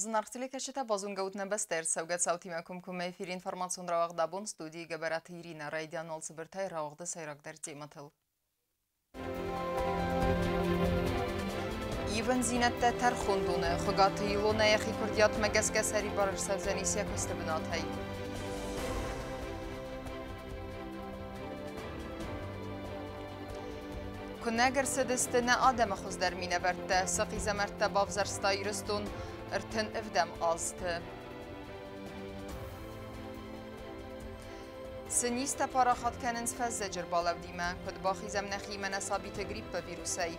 Зынаргъ телекӕсджытӕ, базонгӕ ут нӕ бӕстӕйы ӕрцӕугӕ цаутимӕ комкоммӕ эфиры информацион рауагъд абон, студийы Гӕбӕраты Иринӕ. Райдиан уал цыбыртӕй рауагъды сӕйрагдӕр темӕтыл. Ивындзинӕдтӕ тӕрхондоны. Хуыгаты Илонӕ йӕхи куырдиатмӕ гӕсгӕ сӕрибар ӕрцӕудзӕнис йӕ куысты бынатӕй. Куынӕг ӕрцыдысты нӕ адӕмы хуыздӕр минӕвӕрттӕ, цы хъизӕмӕрттӕ бавзӕрста Ирыстон 37 азты. Цы низтӕ парахат кӕнынц фӕззӕджы рбалӕудимӕ, куыд бахизӕм нӕхимӕ нӕ сабиты гриппы вирусӕй?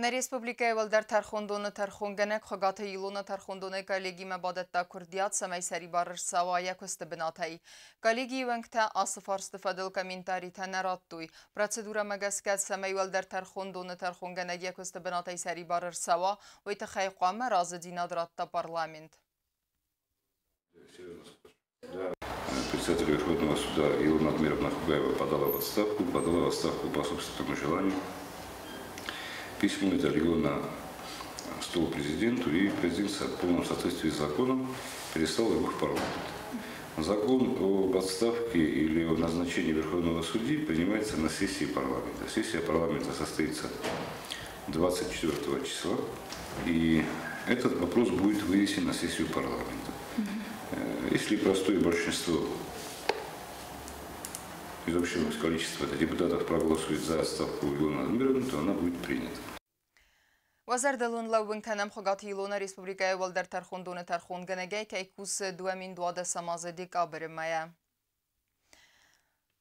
Нӕ республикӕйы уӕлдӕр тӕрхондоны тӕрхонгӕнӕг Хуыгаты Илона тӕрхондоны коллегимӕ бадӕтта куырдиат, цӕмӕй сӕрибар ӕрцӕуа йӕ куысты бынатӕй. Коллегийы уӕнгтӕ ацы фарсты фӕдыл комментаритӕ нӕ радтой. Процедурӕмӕ гӕсгӕ, цӕмӕй уӕлдӕр тӕрхондоны тӕрхонгӕнӕг йӕ куысты бынатӕй сӕрибар ӕрцӕуа, уый тыххӕй хъуамӕ разыдзинад радта парламент. Председатель Верховного суда Илона Адмировна Хугаева подала в отставку, подала в отставку по собственному желанию. Письмо это легло на стол президенту, и президент в полном соответствии с законом переслал его в парламент. Закон об отставке или о назначении Верховного судьи принимается на сессии парламента. Сессия парламента состоится 24 числа, и этот вопрос будет вынесен на сессию парламента. Если простое большинство из общего количества депутатов проголосует за отставку Илоны Адмировны, то она будет принята. Уӕ зӕрдыл уын лӕууын кӕнӕм, Хуыгаты Илона республикӕйы уӕлдӕр тӕрхондоны тӕрхонгӕнӕгӕй кӕй кусы 2012 азы декабры мӕйӕ.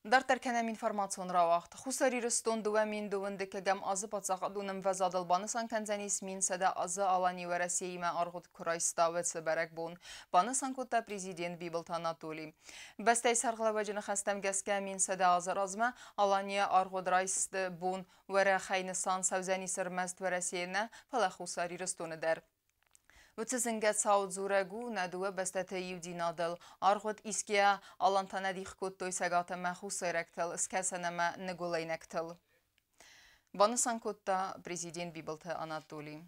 Дарддӕр кӕнӕм информацион рауагъд. Хуссар Ирыстон 2021 азы паддзахадон ӕмвӕзадыл банысан кӕндзӕнис 1100 азы, Алани Уӕрӕсеимӕ аргъуыд куы райста, уыцы бӕрӕгбон. Банысан кодта президент Бибылты Анатолий. Бӕстӕйы сӕргълӕууӕджы ныхӕстӕм гӕсгӕ, 1100 азы размӕ Аланийӕ аргъуыд райсты бон уӕрӕхӕй нысан цӕудзӕнис ӕрмӕст Уӕрӕсейы нӕ, фӕлӕ Хуссар Ирыстоны дӕр. Уыцы зынгӕ цау дзурӕг у нӕ дыууӕ бӕстӕты иудзинадыл. Аргъуыд исгӕйӕ, алантӕ нӕ дих кодтой цӕгат ӕмӕ хуссайрӕгтыл, скӕсӕн ӕмӕ ныгуылӕйнӕгтыл. Банысан кодта президент Бибылты Анатолий.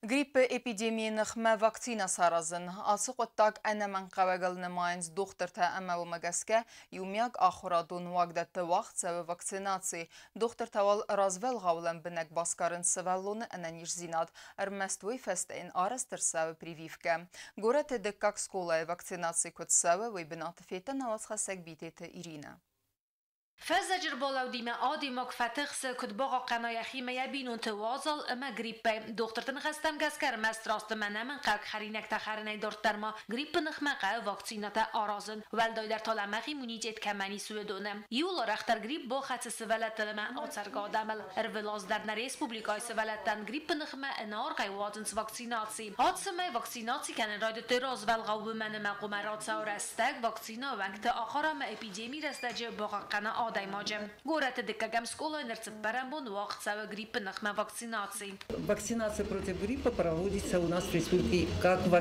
Гриппы эпидемийы ныхмӕ вакцинӕ саразын. Ацы хъуыддаг ӕнӕмӕнгхъӕуӕгыл нымайынц дохтыртӕ ӕмӕ уымӕ гӕсгӕ иумиаг ахуырадон уагдӕтты уагъд цӕуы вакцинаци. Дохтыртӕ уал развӕлгъау лӕмбынӕг басгарынц сывӕллоны ӕнӕниздзинад. Ӕрмӕст уый фӕстӕ йын арӕзт ӕрцӕуы прививкӕ. Горӕты дыккаг скъолайы вакцинаци куыд цӕуы, уый бынаты федта нӕ уацхӕссӕг Битеты Иринӕ. Фӕззӕджы рбалӕудимӕ адӕймаг фӕтыхсы, куыд бахъахъхъӕна йӕхи ӕмӕ йӕ бинонты уазал ӕмӕ гриппӕй. Дохтырты ныхӕстӕм гӕсгӕ, ӕрмӕст раст ӕмӕ ӕнӕмӕнгхъӕуӕг хӕринӕгтӕ хӕрынӕй дарддӕр ма гриппы ныхмӕ хъӕуы вакцинӕтӕ аразын. Уӕлдайдӕр та лӕмӕгъ иммунитет кӕмӕн ис, уыдоны. Иууыл арӕхдӕр грипп бахӕцы сывӕллӕттыл ӕмӕ ацӕргӕ адӕмыл. Ӕрвылаз дӕр нӕ республикӕйы сывӕллӕттӕн гриппы ныхмӕ ӕнӕаргъӕй уадзынц вакцинаци. Ацы мӕй вакцинаци кӕнын райдыдтой развӕлгъау, уымӕн ӕмӕ хъуамӕ рацӕуа рӕстӕг, вакцинӕ уӕнгты ахъара ӕмӕ эпидемийы рӕстӕджы бахъахъхъӕна адӕймаджы. Горӕты дыккӕгӕм скъолайы ныр цыппӕрӕм бон уагъд цӕуы гриппы ныхмӕ вакцинаци. Вакцинация против гриппа проводится у нас в республике как по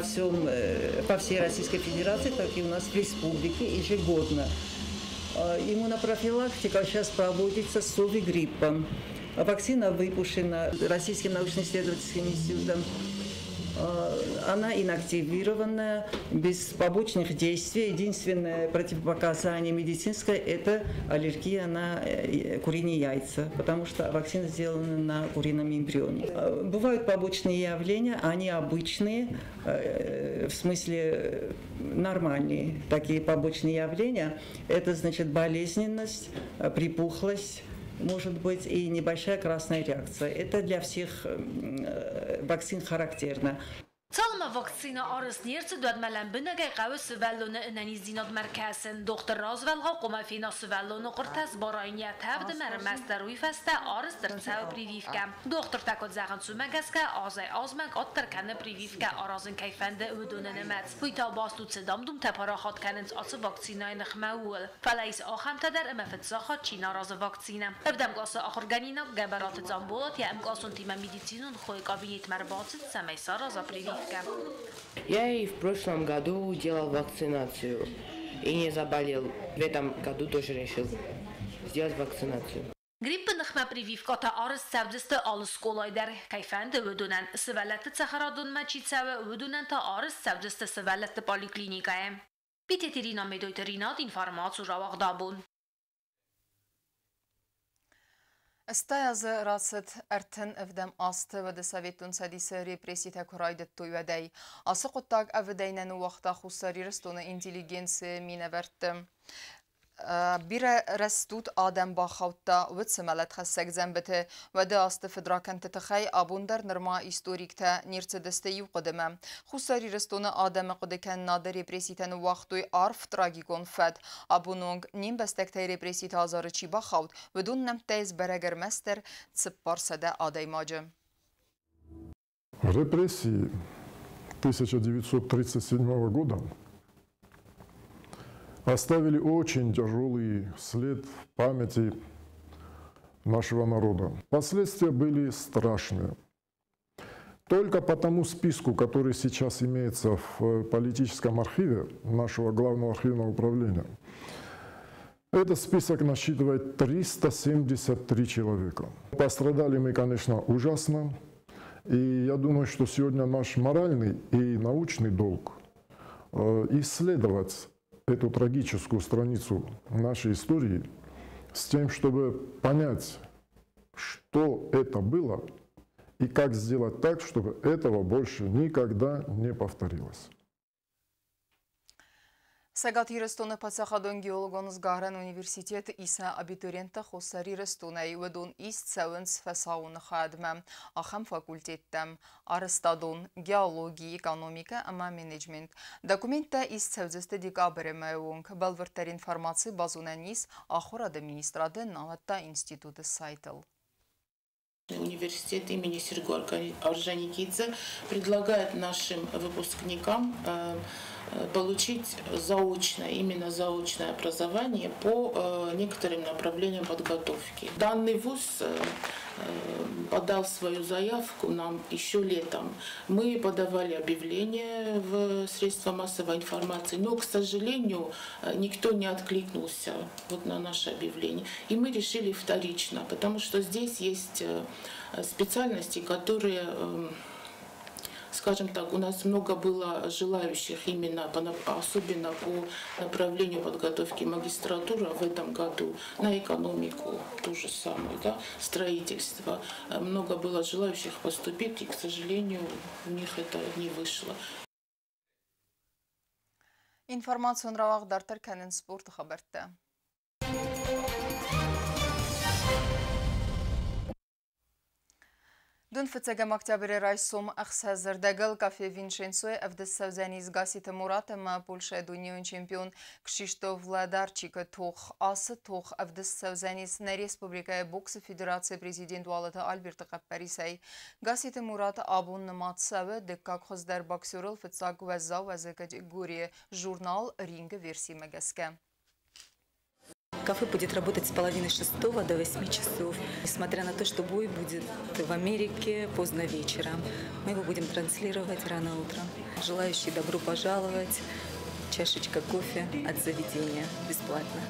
всей Российской Федерации, так и у нас в республике ежегодно. Иммунопрофилактика сейчас проводится с СОВИгриппом. Вакцина выпущена Российским научно-исследовательским институтом. Она инактивированная, без побочных действий. Единственное противопоказание медицинское – это аллергия на куриные яйца, потому что вакцина сделана на курином эмбрионе. Бывают побочные явления, они обычные, в смысле нормальные такие побочные явления. Это значит болезненность, припухлость, может быть и небольшая красная реакция. Это для всех вакцин характерно. Цалынмӕ вакцинӕ арӕзт не рцыд, уӕдмӕ лӕмбынӕгӕй хъӕуы сывӕллоны ӕнӕниздзинадмӕ ркӕсын. Дохтыр развӕлгъау хъуамӕ фена сывӕллоны хъуыртӕ, сбара йын йӕ тӕвд ӕмӕ ӕрмӕстдӕр уый фӕстӕ арӕзт ӕрцӕуы прививкӕ. Дохтыртӕ куыд зӕгъынц, уымӕ гӕсгӕ азӕй-азмӕ къаддӕр кӕны прививкӕ аразын кӕй фӕнды, уыдоны нымӕц. Уый та баст у, цы дам-думтӕ парахат кӕнынц ацы вакцинӕйы ныхмӕ, ууыл. Фӕлӕ ис ахӕмтӕ дӕр, ӕмӕ фыццаг хатт чи нӕ аразы вакцинӕ. Ӕвдӕм къласы ахуыргӕнинаг Гӕбӕраты Дзамболат йӕ ӕмкъласонтимӕ медицинон хойы кабинетмӕ ӕрбацыд, цӕмӕй сараза прививкӕ. Я и в прошлом году делал вакцинацию. и не заболел. В этом году тоже решил сделать вакцинацию. Гриппы ныхмӕ прививкӕтӕ арӕзт цӕудзысты алы скъолайы дӕр. Кӕй фӕнды, уыдонӕн. Сывӕллӕтты цӕхӕрадонмӕ чи цӕуы, уыдонӕн та арӕзт цӕудзысты сывӕллӕтты поликлиникӕйы. Битеты Ирина, Медойты Ринат, информацион рауагъд абон. 80 азы рацыд 37 азты уӕды Советон Цӕдисы репресситӕ куы райдыдтой, уӕдӕй. Ацы хъуыддаг ӕвыдӕй нӕ ныууагъта Хуссар Ирыстоны интеллигенцийы минӕвӕртты. Бирӕ рӕстуд адӕм бахаудта уыцы мӕлӕтхӕссӕг дзӕмбыты. Уӕды азты фыдракӕндты тыххӕй абон дӕр нырма историктӕ не рцыдысты иу хъуыдымӕ. Хуссар Ирыстоны адӕмы хъуыдыкӕнынады репресситӕ ныууагътой арф трагикон фӕд. Абоны онг не мбӕстӕгтӕй репресситы азары чи бахауд, уыдон нӕмттӕй сбӕрӕг ӕрмӕстдӕр 400 адӕймаджы. Репрессии 1937 года оставили очень тяжелый след в памяти нашего народа. Последствия были страшные. Только по тому списку, который сейчас имеется в политическом архиве нашего главного архивного управления, этот список насчитывает 373 человека. Пострадали мы, конечно, ужасно. И я думаю, что сегодня наш моральный и научный долг исследовать эту трагическую страницу нашей истории с тем, чтобы понять, что это было и как сделать так, чтобы этого больше никогда не повторилось. Цӕгат Ирыстоны паддзахадон геологон сгарӕн университеты исы абитуриенттӕ Хуссар Ирыстонӕй. Уыдон ист цӕуынц фӕсаууоны хайадмӕ ахӕм факультеттӕм: арӕзтадон, геологи, экономикӕ ӕмӕ менеджмент. Документтӕ ист цӕудзысты декабры мӕйы онг. Бӕлвырддӕр информаци базонӕн ис ахуырады министрады науӕд та институты сайтыл. Университет имени Серго Орджоникидзе предлагает нашим выпускникам получить заочное, именно заочное образование по некоторым направлениям подготовки. Данный вуз подал свою заявку нам еще летом. Мы подавали объявление в средства массовой информации, но, к сожалению, никто не откликнулся вот на наше объявление. И мы решили вторично, потому что здесь есть специальности, которые, скажем так, у нас много было желающих именно, особенно по направлению подготовки магистратуры в этом году, на экономику, то же самое, да, строительство. Много было желающих поступить, и, к сожалению, у них это не вышло. Информацион рауагъд дарддӕр кӕнынц спорты хабӕрттӕ. Дун фыццӕгӕм октябры райсом 6:30-ыл кафе Винченцойы ӕвдыст цӕудзӕнис Гасситы Мурат ӕмӕ Польшӕйы дунеон чемпион Кшиштоф Владарчикы тох. Ацы тох ӕвдыст цӕудзӕнис нӕ республикӕйы боксы федерацийы президент Уалыты Альберты хъӕппӕрисӕй. Гасситы Мурат абон нымад цӕуы дыккаг хуыздӕр боксерыл фыццаг уӕззау уӕзы категорийы журнал Ринг-ы версимӕ гӕсгӕ. Кафе будет работать с 5:30 до 8 часов. Несмотря на то, что бой будет в Америке поздно вечером, мы его будем транслировать рано утром. Желающие добро пожаловать. Чашечка кофе от заведения бесплатно.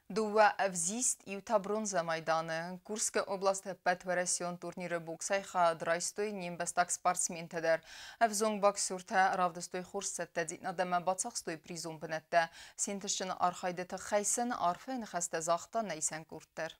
Дыууӕ ӕвзист, иу та бронзӕ майданы. Курскы областы ӕппӕтуӕрӕсеон турниры боксӕй хайад райстой не мбӕстаг спортсментӕ дӕр. Ӕвзонг боксертӕ равдыстой хорз цӕттӕдзинад ӕмӕ бацахстой призон бынӕттӕ. Се нтыстджын архайды тыххӕй сын арфӕйы ныхӕстӕ загъта нӕ исӕн къорд дӕр.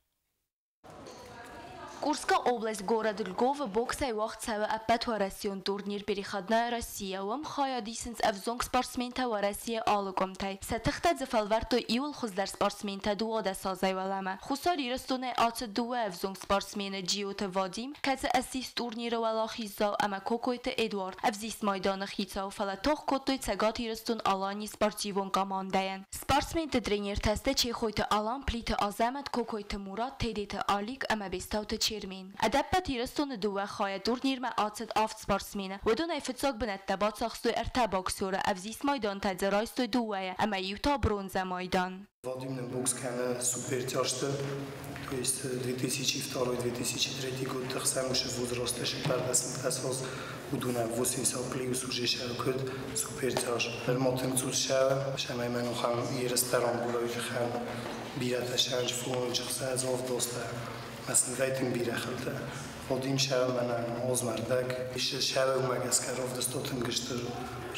Курскы область, город Льговы боксӕй уагъд цӕуы ӕппӕтуӕрӕсеон турнир «Переходная Россия». Уым хайад исынц ӕвзонг спортсментӕ Уӕрӕсейы алы къуымтӕй. Сӕ тыхтӕ дзы фӕлвӕрдтой иууыл хуыздӕр спортсментӕ 12 азӕй уӕлӕмӕ. Хуссар Ирыстонӕй ацыд дыууӕ ӕвзонг спортсмены Джиоты Вадим, кӕцы ссис турниры уӕлахиздзау ӕмӕ Кокойты Эдуард, ӕвзист майданы хицау, фӕлӕ тох кодтой Цӕгат Ирыстон-Аланийы спортивон командӕйӕн. Спортсменты тренертӕ сты Чехойты Алан, Плиты Азӕмӕт, Кокойты Мурат, Тедеты Алик ӕмӕ Бестауты Чермен. Ӕдӕппӕт Ирыстоны дыууӕ хайӕ турнирмӕ ацыд авд спортсмены. Уыдонӕй фыццаг бынӕттӕ бацахстой ӕртӕ боксеры, ӕвзист майдантӕ дзы райстой дыууӕйӕ ӕмӕ иу та бронзӕ майдан. Вадим нын бокс кӕны супертяжты, То есть 2002-2003 год тахсам уже возраст 14 удуна 80 плюс уже шавкод супертаж. Мотинцус шав, шамай мену хам иресторан булай хан бирата шанж фон чхса азов доста. Масн вайтин бирахалта. Ходим шав мана озмардак. Иш шав умагаскаров достотын гыштыр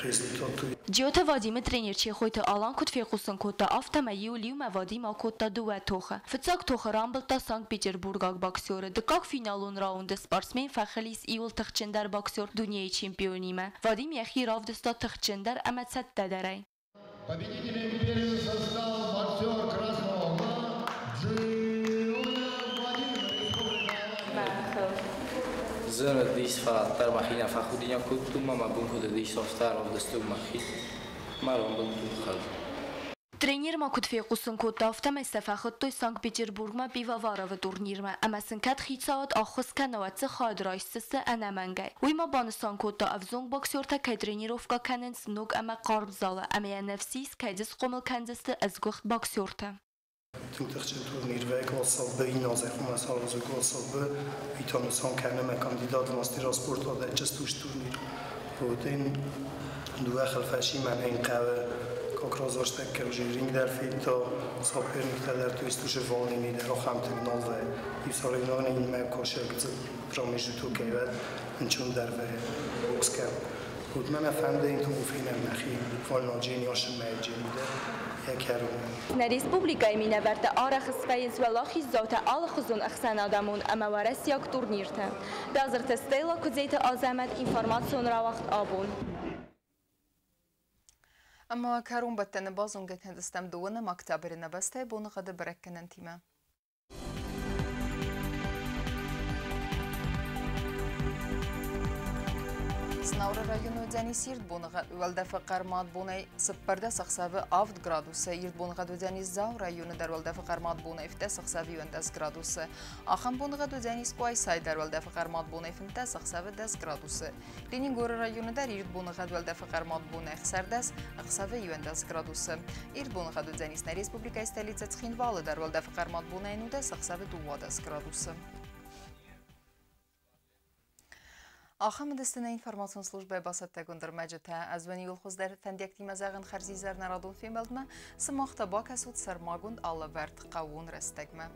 результату. Джиоты Вадимы тренер Чехойты Алан куыд фехъусын кодта, афтӕ ма иу лиумӕ Вадим акодта дыууӕ тохы. Фыццаг тохы рамбылдта Санкт-Петербургаг боксеры, дыккаг финалон раунды спортсмен фӕхыл ис иууыл тыхджындӕр боксер дунейы чемпионимӕ. Вадим йӕхи равдыста тыхджындӕр ӕмӕ цӕттӕдӕрӕй. Победителем первенства стал боксер красного угла Джиота Вадим, Республика Алания. Зöne dis fa tarmachina fachudinia kutuma ma bunko de dis oftar of de stugmachi ma rombel dukhal. Тренер ма куыд фехъусын кодта, афтӕмӕй сӕ фӕхуыдтой Санкт-Петербургмӕ Пивоваровы турнирмӕ ӕмӕ сын кӕд хицауад ӕххуыс кӕна, уӕд дзы хайад райсдзысты ӕнӕмӕнгӕй. Уый ма банысан кодта, ӕвзонг боксертӕ кӕй тренировкӕ кӕнынц ног ӕмӕ хъарм залы ӕмӕ йӕ ныфс ис, кӕй дзы схъомыл кӕндзысты ӕсгуыхт боксертӕ. Тынг тыхджын турнир ве класса Б иназехум szalazó класса Б, 80 кӕнӕмӕ кандидат мастера спорта дӕчестуш турнир. Вот ин дуахал фашиман ин қаве как раз оштекке уже ринг der фито соперник der то есть уже волнение der охамтен нолве и соревнования ин ме кошек промежуток кевет нчун der ве бокс кем. Вот мен фанде ин туфинем нахи волно джини ошем ме джини Нӕ республикӕйы минӕвӕрттӕ арӕх свӕййынц уӕлахиздзаутӕ алыхуызон ӕхсӕнадӕмон ӕмӕ уӕрӕсейаг турнирты. Бязырты Стелла, Куыдзеты Азӕмӕт, информацион рауагъд «Абон». Ӕмӕ кӕронбӕттӕны базонгӕ кӕндзыстӕм дыууынӕм октябры нӕ бӕстӕйы боныгъӕды бӕрӕггӕнӕнтимӕ. Знауры районы уыдзӕнис ирд боныгъӕд, уӕлдӕфы хъӕрмад бонӕй 14 ӕхсӕвы 7 градусы. Ирд боныгъӕд уыдзӕнис Дзауы районы дӕр, уӕлдӕфы хъӕрмад бонӕй 15 ӕхсӕвы 11 градусы. Ахӕм боныгъӕд уыдзӕнис Къуайсайы дӕр, уӕлдӕфы хъӕрмад бонӕй 15 ӕхсӕвы 10 градусы. Ленингоры районы дӕр ирд боныгъӕд, уӕлдӕфы хъӕрмад бонӕй 16 ӕхсӕвы 11 градусы. Ирд боныгъӕд уыдзӕнис нӕ республикӕйы столицӕ Цхинвалы дӕр, уӕлдӕфы хъӕрмад бонӕй 19 ӕхсӕвы 12 градусы. Ахӕм уыдысты нӕ информацион службӕйы бацӕттӕгонд ӕрмӕджытӕ. Ӕз уын иууыл хуыздӕр фӕндиӕгтимӕ зӕгъын хӕрзизӕр нӕ радон фембӕлдмӕ, сымах та бакӕсут сӕрмагонд алӕвӕрд хъӕууон рӕстӕгмӕ.